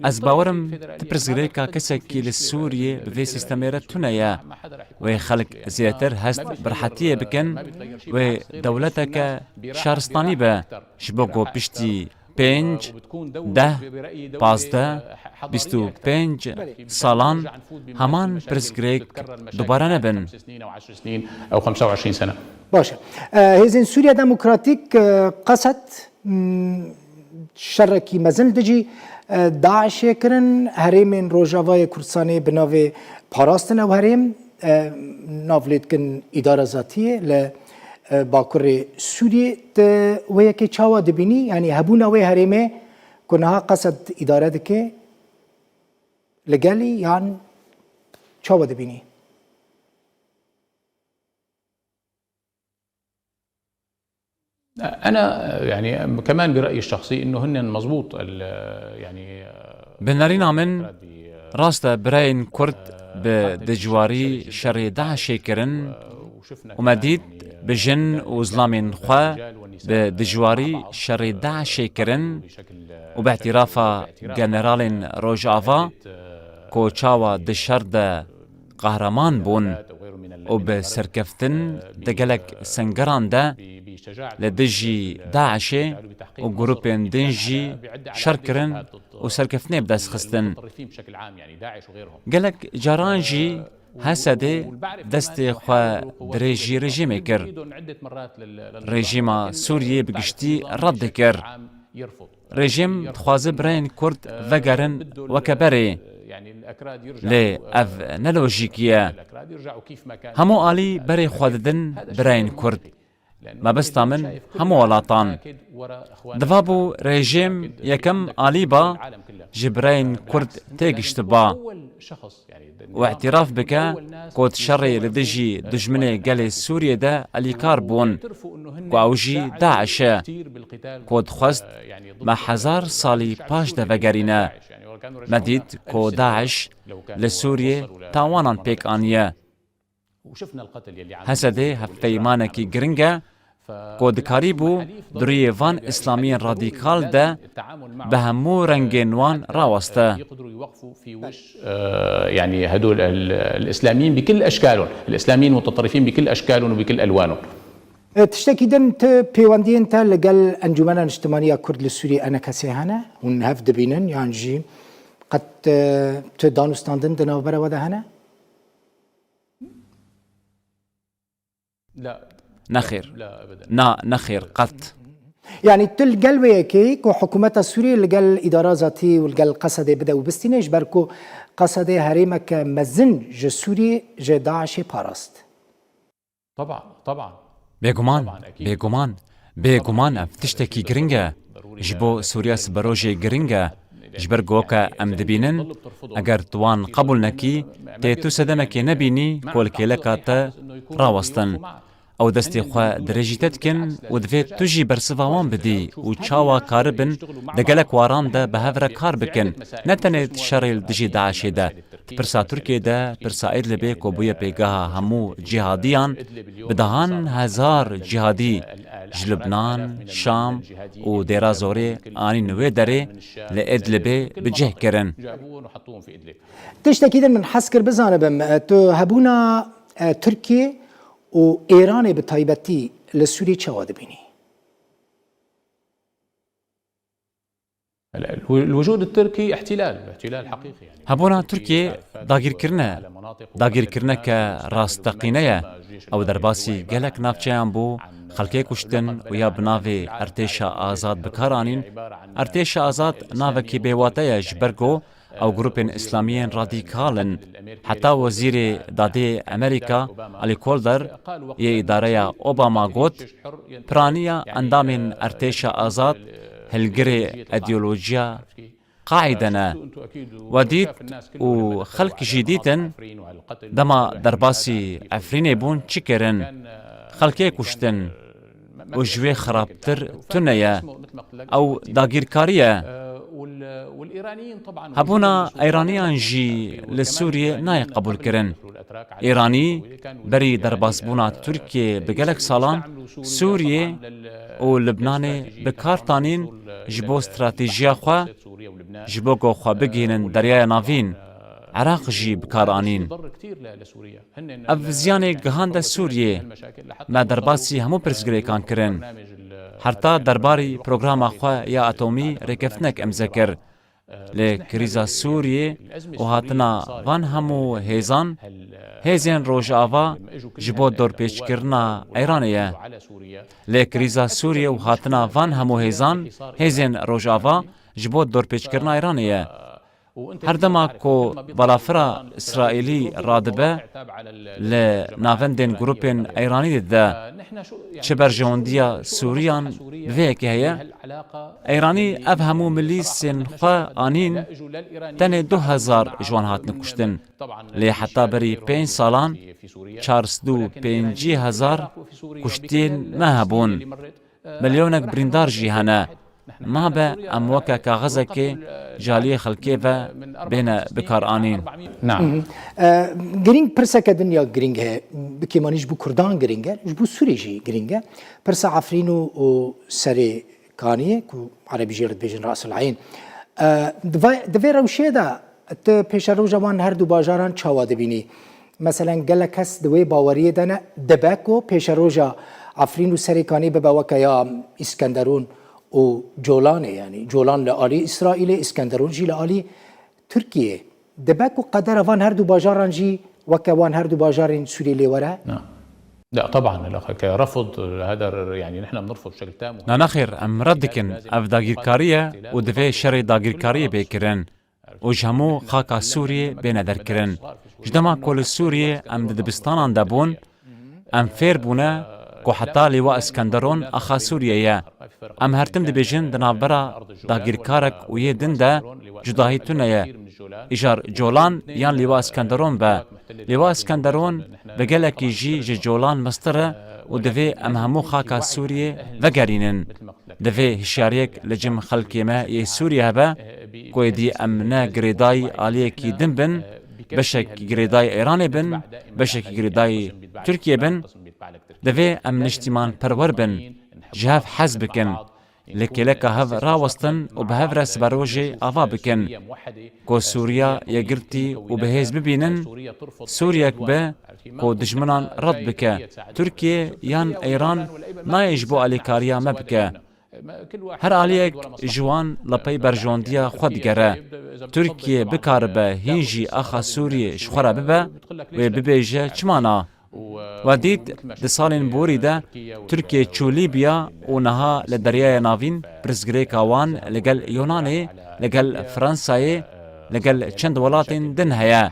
ez bawer im ti pirsgirêka kesekî li Sûriyê bi vê sîstemê re tune ye. Wê xelk zêdetir hest bi rehetiyê bikin, wê dewleteke şaristanî be, ji bo ku piştî pênc, deh, pazdeh, bîst û pênc salan heman pirsgirêk dubare nebin. Baş e. E, Hêzên Sûriya Demokratîk, e, Qesed, m, şerekî mezin li dijî, e, DAIŞê kirin. Herêmên Rojavayê Kurdistanê bi navê parastin ew herêm, e, nav lê dikin îdara zatiyê li, e, bakurê Sûriyê. Tu wê yekê çawa dibînî? Yanî hebûna wê herêmê ku niha Qesed îdare dike li gelî yan çawa dibînî? أنا يعني كمان برأيي الشخصي إنه هن مزبوط ال- يعني Bi nerîna min, rast e, birayên Kurd bi dijwarî şerê DAIŞê kirin û me dît bi jin û zilamên xwe bi dijwarî şerê DAIŞê kirin û bi îtîrafa generalên Rojava ku çawa di şer de qehreman bûn û bi serkeftin di gelek sengeran de li dijî DAIŞê û grûpên din jî şer kirin û serkeftinê bi dest xistin. Gelek caran jî Hesedê destê xwe dirêjî rejîmê kir. Rejîma Sûriyê bi giştî red dikir. Rejîm dixwaze birayên Kurd vegerin weke berê. Lê ev ne lojîkî ye. Hemû alî berê xwe didin birayên Kurd. Mebesta min hemû welatan. Divabû rejîm yekem alî ba ji birayên Kurd têgiştiba û îtîraf bike ku di şerê li dijî dijminê gelê Sûriyê de alîkar bûn, ku ew jî DAIŞ e, ku dixwest me hezar salî paş de vegerîne. Me dît ku DAIŞ li Sûriyê tawanan pêk aniye. Hesedê hevpeymanekî giring e ku dikarîbû di rûyê van îslamiyên radîkal de bi hemû rengên wan raweste. يعني هدول الاسلاميين بكل اشكالهم، الاسلاميين المتطرفين بكل اشكالهم وبكل الوانهم. Tiştekî din, ti pêwendiyên te li gel Encûmena Niştimaniya Kurd li Sûriyê, ENKSê, hene? Hûn hev dibînin yan jî qet, e, ti danûstandin di navbera we de hene? Nexêr. Na, nexêr, qet. Yanî tu li gel wê yekê ku hikûmeta Sûriyê li gel îdara zatî û li gel Qesedê bide û bistîne, ji ber ku Qesedê herêmeke mezin ji Sûriyê ji DAIŞê parast. Bêguman, bêguman, bêguman ev tiştekî giring e. Ji bo Sûriya siberojê giring e. Ji ber ku weke em dibînin, eger tu wan qebûl nekî, tê tu sedemekê nebînî ku li kêleka te rawestin. Ew destê xwe dirêjî te dikin û divê tu jî bersiva wan bidî û çawa karibin di gelek waran de bi hev re kar bikin, ne tenê di şerê li dijî DAIŞê de. Di pirsa Tirkiyê de, pirsa Idlibê ku bûye pêgeha hemû cîhadiyan, bi dehan hezar cîhadî ji Lubnan, Şam û Dêra Zorê anîn wê derê, li Idlibê bi cih kirin. Tiştekî din min hez kir bizanibim, tu hebûna, e, Tirkiyê û Êranê bi taybetî li Sûriyê çawa dibînî? الوجود التركي احتلال، احتلال حقيقي يعني. Hebûna Tirkiyê dagîrkirin e. Dagîrkirineke rasteqîne ye. Ew derbasî gelek navçeyan bû, xelkê kuştin û ya bi navê Ertêşa Azad bi kar anîn. Ertêşa Azad navekî bêwate ye ji ber ku ew grûpên îslamiyên radîkal in. Heta Wezîrê Dadê Amerîka, Alî Kolder, yê îdareya Obama got, piraniya endamên Ertêşa Azad hilgirê îdeolojiya Qaîde ne. We dît û xelk jî dîtin, dema derbasî Efrînê bûn çi kirin? Xelkê kuştin û ji wê xirabtir tune ye. Ew dagîrkarî ye. Hebûna Îraniyan jî li Sûriyê nayê qebûlkirin. Îranî berî derbasbûna Tirkiyê bi gelek salan Sûriyê û Libnanê bi kar tanîn ji bo stratejiya xwe, ji bo ku xwe bigihînin Deryaya Navîn. Iraq jî bi kar anîn. Ev ziyanê gihande Sûriyê. Me derbasî hemû pirsgirêkan kirin. Heta derbarî programa xwe ya atomî rêkeftinek imze kir. Lê krîza Sûriyê û hatina van hemû hêzan, hêzên Rojava ji bo dorpêçkirina Îranê ye. Lê krîza Sûriyê û hatina van hemû hêzan, hêzên Rojava ji bo dorpêçkirina Îranê ye. Her dema ku balafira Îsraîlî radibe, li navendên grûpên Îranî dide. Çi berjewendiya Sûriyan bi vê yekê heye? Îranî ev hemû milîsên xwe anîn, tenê du hezar ji wan hatine kuştin. Lê heta berî pênc salan çar sed û pêncî hezar kuştiyên me hebûn. Milyonek birîndar jî hene. Nabe em weke kaxizekê ji aliyê xelkê ve bêne bikaranîn. نعم. E, girîng, pirseke din ya girîng heye. Bi kêmanî ji bo Kurdan girîng e, ji bo Sûrî jî girîng e. Pirsa Efrîn û, û Serê Kaniyê, ku Erebî jê re dibêjin Ras el Eyn. E, di vê, di vê rewşê de tu pêşeroja wan her du bajaran çawa dibînî? Meselen, gelek kes di wê baweriyê de ne, dibe ku pêşeroja Efrîn û Serê Kaniyê bibe weke ya Îskenderûn û Colanê, yanî Colan li alî Îsraîlê, Îskenderûn jî li alî Tirkiyê. Dibe ku qedera van her du bajaran jî weke wan her du bajarên Sûriyê lê were? نعم. لا، طبعًا، لا، كرفض هذا، يعني، نحن بنرفض بشكل تام. Na, nexêr, em red dikin. Ev dagîrkarî ye û divê şerê dagîrkariyê bê kirin û ji hemû xaka Sûriyê bêne derkirin. Ji dema ku li Sûriyê em di dibistanan de bûn, em fêr bûne ku heta Lîwa Îskenderon axa Sûriyê ye. Em her tim dibêjin di navbera dagîrkarek û yê din de cudahî tune ye. Îcar Colan yan Lîwa Îskenderon be. Lîwa Îskenderon bi gelekî jî ji Colan mestir e û divê em hemû xaka Sûriyê vegerînin. Divê hişyariyek li cem xelkê me yê Sûriyê hebe, ku êdî em ne girêdayî aliyekî din bin, beşek girêdayî Îranê bin, beşek girêdayî Tirkiyê bin. Divê em niştîmanperwer bin, ji hev hez bikin, li kêleka hev rawestin û bi hev re siberojê ava bikin, ku Sûriya yekgirtî û bi hêz bibînin, Sûriyek be ku dijminan red bike. Tirkiye yan Îran nayê ji bo alîkariya me bike. Her aliyek ji wan li pey berjewendiya xwe digere. Tirkiye bikaribe hîn jî axa Sûriyê ji xwe re bibe, wê bibêje çima na? We dît, di salên borî de Tirkiye çû Lîbya û niha li Deryaya Navîn pirsgirêka wan li gel Yunanê, li gel Fransayê, li gel çend welatên din heye.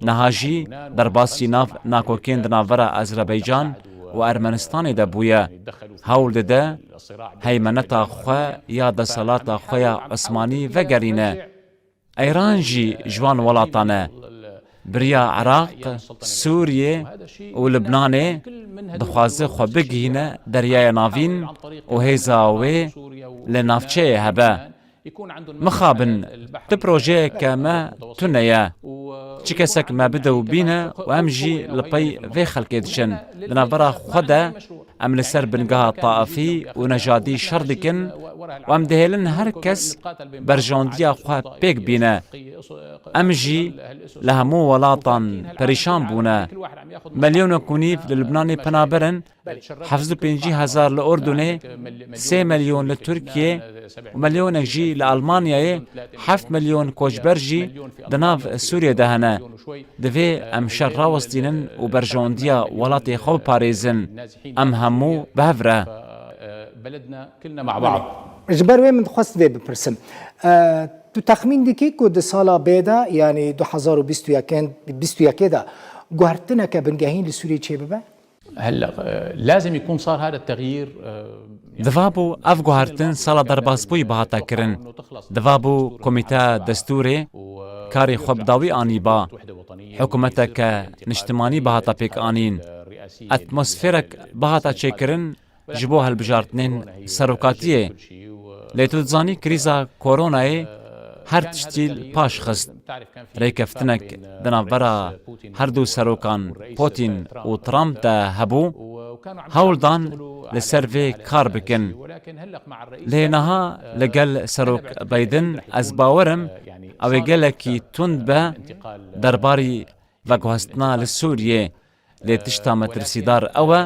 Niha jî derbasî nav nakokên di navbera Azerbaycan û Ermenistanê de bûye. Hewl dide heymeneta xwe ya desthilata xwe ya Osmanî vegerîne. Îran jî ji wan welatan e. Bi riya Iraq, Sûriyê û Libnanê dixwaze xwe bigihîne Deryaya Navîn û hêza wê li navçeyê hebe. Mixabin, tu projeyeke me tune ye. Çi kesek me bide û bîne û em jî li pey vê xelkê diçin. Di navbera xwe de em li ser bingeha taifî û nejadî şer dikin û em dihêlin her kes berjewendiya xwe pêk bîne. Em jî li hemû welatan perîşan bûne. Milyonek û nîv li Libnanê penaber in, heft û pêncî hezar li Urdunê, sê milyon li Tirkiyê û milyonek jî li Almanyayê, heft milyon koçber jî di nav Sûriyê de hene. Divê em şer rawestînin û berjewendiya welatê xwe biparêzin. Em hemû bi hev re. Ji ber wê min dixwest vê bipirsim. E, tu texmîn dikî ku di sala bê de, yanî du hezar û bîst û yekê, bîst û yekê de guhertineke bingehîn li Sûriyê çêbibe? هلأ، آه، لازم يكون صار هذا التغيير، آه، Diva bû ev guhertin sala derbasbûyî bihata kirin. Diva bû komîteya destûrê karê xwe bi dawî anîba. Hikûmeteke niştimanî bihata pêk anîn. Atmosferek bihata çêkirin ji bo hilbijartinên serokatiyê. Lê tu dizanî krîza koronayê her tiştî li paş xist. Rêkeftinek di navbera her du serokan Putin û Trump de hebû, hewl dan li ser vê kar bikin. Lê niha li gel Serok Biden ez bawer im ew ê gelekî tund be derbarî veguhestina li Sûriyê. Lê tişta metirsîdar ew e,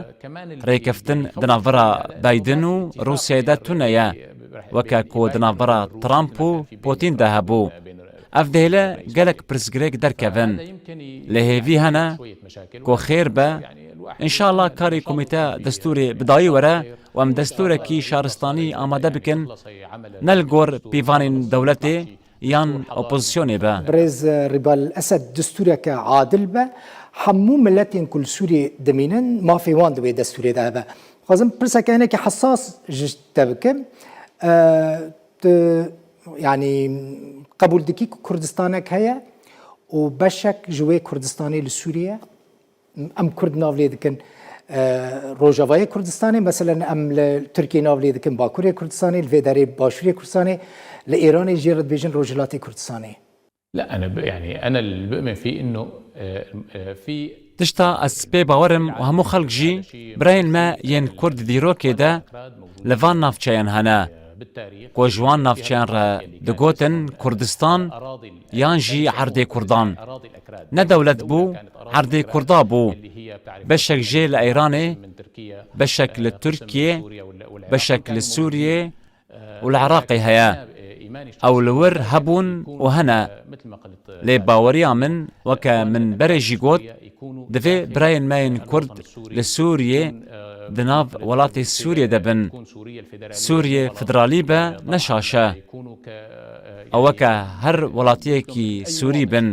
rêkeftin di navbera Biden û Rûsyayê de tune ye, weke ku di navbera Trump û Putin de hebû. Ev dihêle gelek pirsgirêk derkevin. Lê hêvî hene ku xêr be. Înşallah karê komîteya destûrê bi dayî were û em destûrekî şaristanî amade bikin, ne li gor pîvanên dewletê, yan opozisyonê be. Birêz Rîbal Esed, destûreke adil be, hemû miletên ku li Sûriyê dimînin, mafê wan di wê destûrê de hebe. Dixwazim pirseke hinekî hesas ji te bikim. E, tu, yanî, qebûl dikî ku Kurdistanek heye û beşek ji wê Kurdistanê li Sûriyê ye? Em Kurd nav lê dikin, e, Rojavayê Kurdistanê, meselen em li Tirkiyê nav lê dikin Bakurê Kurdistanê, li vê derê Başûrê Kurdistanê, li Êranê jê re dibêjin Rojhilatê Kurdistanê. لا، أنا ب-، يعني، أنا اللي بؤمن فيه إنه، آه، آه، في Tişta ez pê bawer im û hemû xelk jî, birayên me yên Kurd di dîrokê de li van navçeyan hene, ku ji wan navçeyan re digotin Kurdistan yan jî erdê Kurdan. Ne dewlet bû, erdê Kurda bû. Beşek jê li Îranê, beşek li Tirkiyê, beşek li Sûriyê û li Iraqê heye. Ew li wir hebûn û hene. Lê baweriya min, weke min berê jî got, divê birayên me yên Kurd li Sûriyê di nav welatê Sûriyê de bin. Sûriyê federalî be, ne şaş e. Ew weke her welatiyekî Sûrî bin.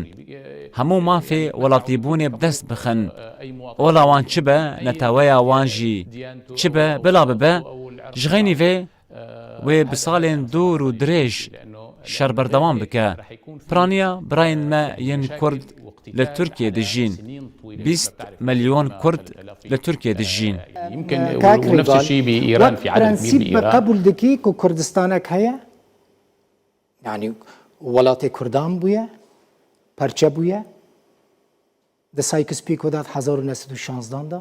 Hemû mafê welatîbûnê bi dest bixin. Ola wan çi be, neteweya wan jî çi be, bila bibe, ji xeynî vê wê bi salên dûr û dirêj şer berdewam bike. Piraniya birayên me yên Kurd li Tirkiyê dijîn. Bîst milyon Kurd li Tirkiyê dijîn. يمكن، Kak ونفس Rîbal, الشيء بإيران، wek في عدد كبير prensîp bi بإيران. Qebûl dikî ku Kurdistanek heye? Yanî welatê Kurdan bûye, perçe bûye. Di Sykes-Picot de hezar û neh sed û şanzdan de.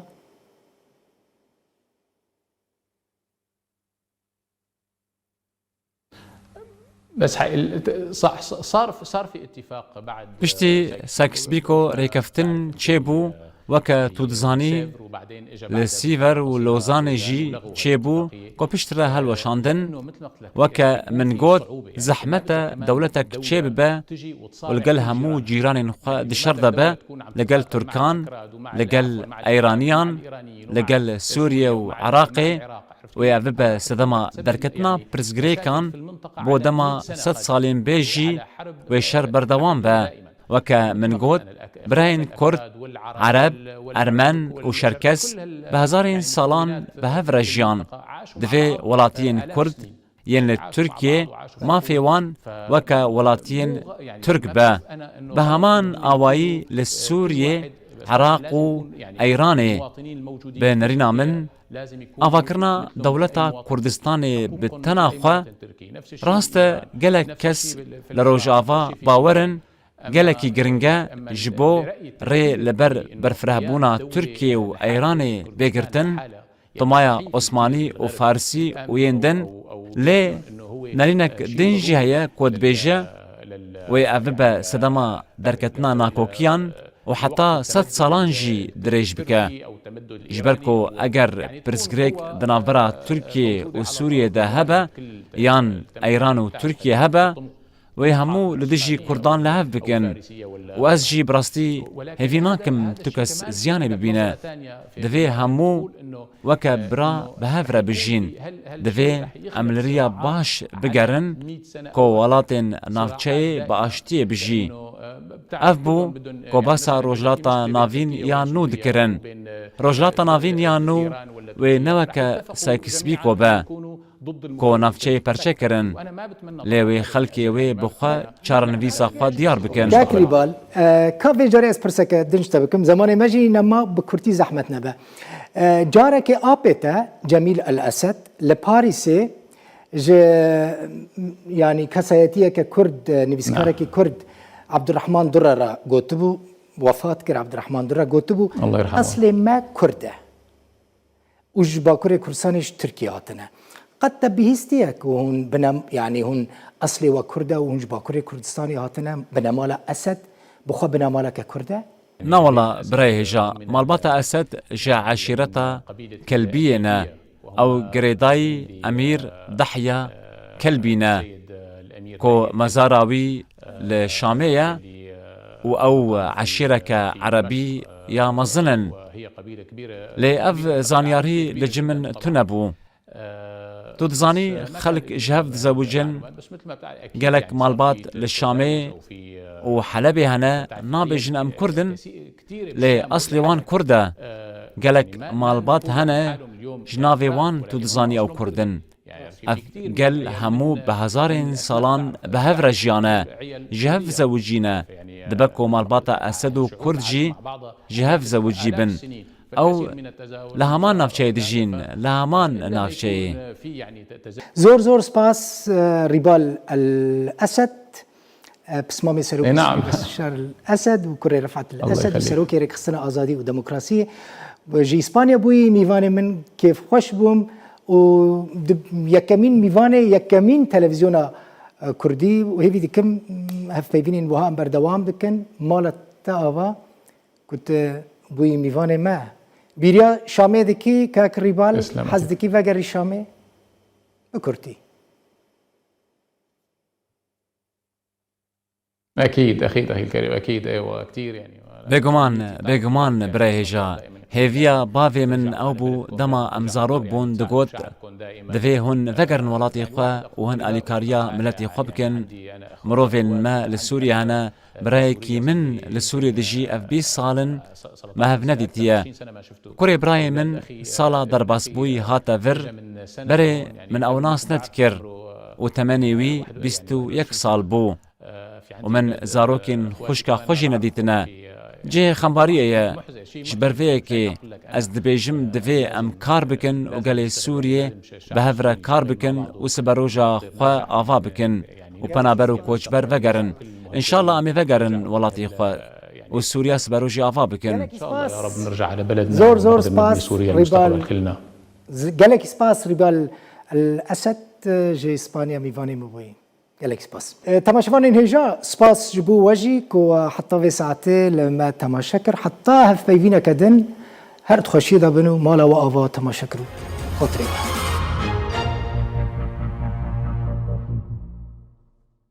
بس ح-، ال-، صح، صار، صار في اتفاق بعد Piştî Sykes-Picot rêkeftin çêbû, weke tu dizanî, li Sîver û Lozanê jî çêbû, ku piştre hilweşandin. Weke min got, zehmet e dewletek çêbibe û li gel hemû cîranên xwe di şer de be, li gel Tirkan, li gel Eyraniyan, li gel Sûriye û Iraqê. Wê ev bibe sedema derketina pirsgirêkan bo dema sed salên bê jî wê şer berdewam be. Weke min got, birayên Kurd, Ereb, Ermen û Şerkes bi hezarên salan bi hev re jiyan. Divê welatiyên Kurd yên li Tirkiyê mafê wan weke welatiyên Tirk be. Bi heman awayî li Sûriyê, Iraq û Eyranê. Bi nerîna min, avakirina dewleta Kurdistanê bi tena xwe, rast e, gelek kes li Rojava bawer in, gelekî giring e ji bo rê li ber berfirehbûna Tirkiyê û Eyranê bê girtin, tomaya Osmanî û Farsî û yên din, lê nerînek din jî heye ku dibêje, wê ev bibe sedema derketina nakokiyan û heta sed salan jî dirêj bike. Ji ber ku eger pirsgirêk di navbera Tirkiye û Sûriye de hebe, yan Eyran û Tirkiye hebe, wê hemû li dijî Kurdan li hev bikin. Û ez jî bi rastî hêvî nakim tu kes ziyanê bibîne. Divê hemû weke bira bi hev re bijîn. Divê em li riya baş bigerin ku welatên navçeyê bi aştiyê bijî. Ev bû ku behsa Rojhilata Navîn ya nû dikirin. Rojhilata Navîn ya nû wê ne weke Sykes-Picot be, ku navçeyê perçe kirin, lê wê xelkê wê bi xwe çarenivîsa xwe diyar bikin. Kak Rîbal, e, ka vê carê ez pirseke din ji te bikim, zemanê me jî nema, bi kurtî zehmet nebe. E, carekê apê te, Cemîl El Esed, li Parîsê Ji, yanî, kesayetiyeke Kurd, nivîskarekî Kurd Abdurrahman Dura re gotibû, wefat kir Abdurrahman Dura, gotibû, Allah yerhamu. Eslê me Kurd e. Û ji Bakurê Kurdistanê ji Tirkiye hatine. Qet te bihîstiye ku hûn binem-, yanî hûn eslê we Kurd e û hûn ji Bakurê Kurdistanê hatine, binemala Esed, bi xwe binemaleke Kurd e? Na wela birayê hêja, malbata Esed ji eşîreta Kelbiyê ne. Ew girêdayî Emîr Dehya Kelbî ne, ku mezara wî li Şamê ye û ew eşîreke erebî ya mezin in. Lê ev zanyarî li cih min tune bû. Tu dizanî, xelk ji hev dizewicin, gelek malbat li Şamê û Helebê hene, nabêjin em Kurd in, lê eslê wan Kurd e. Gelek malbat hene, ji navê wan tu dizanî ew Kurd in. Ev gel hemû bi hezarên salan bi hev re jiyane, ji hev zewicîne. Dibe ku malbata Esed û Kurd jî ji hev zewicî bin. Ew li heman navçeyê dijîn, li heman navçeyê. Zor zor spas, e, Rîbal El Esed, e, pismamê Serokê Ê, naam. Pêşî Beşar El Esed û kurê Refat El Allah Esed û yexlîk. Serokê Rêkxistina Azadî û Demokrasiyê. Ji Îspanya bûyî, mîvanê min kêfxweş bûm û di-, yekemîn mîvanê yekemîn televîzyona, e, Kurdî û hêvî dikim, hevpeyvînên wiha em berdewam dikin. Mala te ava. Ku tu bûyî mîvanê me. Bîriya Şamê dikî, kak Rîbal, Eslem, hez dikî vegerî Şamê? Bi kurtî. Ekîd, ekîd, exî Kerîm, ekîd, eywa, ketîr, yanî. Bêguman, bêguman, birayê hêja. Hêviya bavê min ew bû, dema em zarok bûn, digot, divê hûn vegerin welatê xwe û hûn alîkariya miletê xwe bikin. Mirovên me li Sûriye hene, Birayekî min li Sûriyê dijî, ev bîst sal in me hev nedîtiye. Kurê birayê min sala derbasbûyî hate vir, berê min ew nas nedikir û temenê wî bîst û yek sal bû û min zarokên xwişka xwe jî nedîtine. Cihê xembariyê ye. Ji ber vê yekê ez dibêjim, divê em kar bikin û gelê Sûriyê bi hev re kar bikin û siberoja xwe ava bikin û penaber û koçber vegerin. Înşallah em ê vegerin welatê xwe û Sûriya siberojê ava bikin. Gelek spas. Zor, zor spas, Rîbal. Z-, gelek spas, Rîbal El Esed, ji Îspanya mîvanê min bûyî. Gelek spas. E, temaşevanên hêja, spas ji bo we jî ku heta vê saetê li me temaşe kir. Heta hevpeyvîneke din, her di xweşiyê de bin û mala we ava temaşe kir û xotirê we.